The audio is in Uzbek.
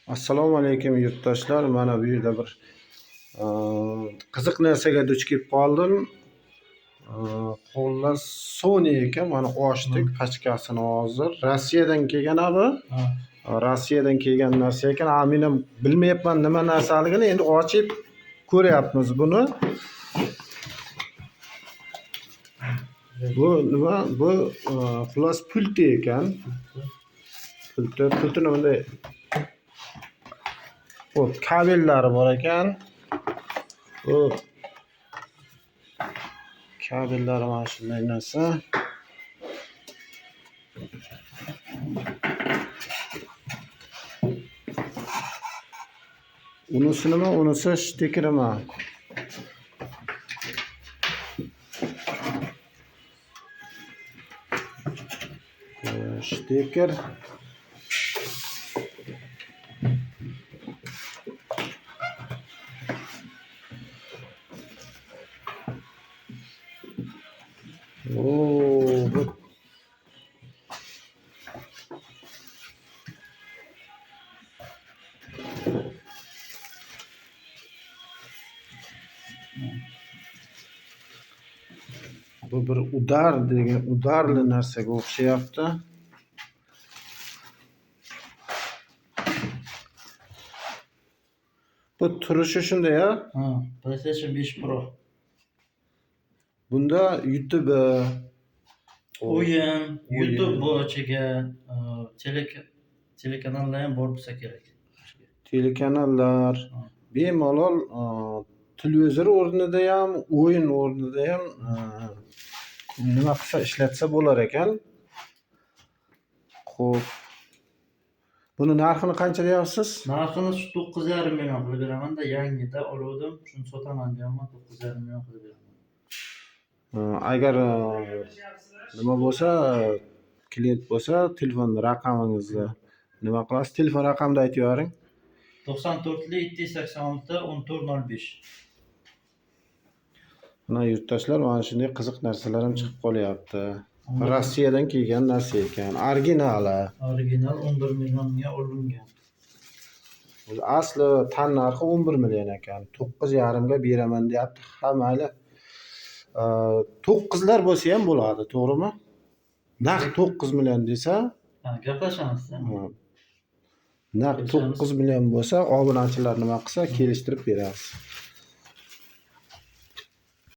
Assalomu alaykum yurtdoshlar. Mana bu yerda bir qiziq narsaga duch kelib qoldim. Xullas, Sony ekan, mana ochdik pachkasini hozir. Rossiyadan kelgan bu. Rossiyadan kelgan narsa ekan. Ha, men ham bilmayapman nima narsaligini. Endi ochib ko'ryapmiz buni. Bu nima? Bu xullas pulti ekan. Pultini bunday xo'p, kabellari bor ekan. Bu kabellari mana shunday narsa. Unisi nima? Unisi shtekeri-mi? Shteker. Oo, bu bir udar degan udarli narsaga o'xshayapti. Bu turishi shunday-a? Ha, PlayStation 5 Pro. Bunda YouTube, O'yin, YouTube bor ichiga, telekanallar ham bor bo'lsa kerak. Telekanallar, bemalol televizor o'rnida ham, o'yin o'rnida ham nima qilsa ishlatsa bo'lar ekan. Xo'p. Buni narxini qancha deyapsiz? Narxini shu 9,5 million qilib beraman-da, yangida oluvdim, shuni sotaman deyapman, 9,5 million qilib beraman. Agar nima bo'lsa, klient bo'lsa, telefon raqamingizni nima qilasiz? Telefon raqamini aytib yuboring. 94 786 1405. Mana yurtdoshlar, mana shunday qiziq narsalar ham chiqib qolyapti. Rossiyadan kelgan narsa ekan, originali. Original 11 millionga olingan. O'zi asli tan narxi 11 million ekan. 9,5 ga beraman deyapti. Ha, mayli. 9lar bo'lsa ham bo'ladi, to'g'rimi? Naq 9 million desa, Ha, gaplashamiz. Naq 9 million bo'lsa, obunachilar nima qilsa kelishtirib berasiz.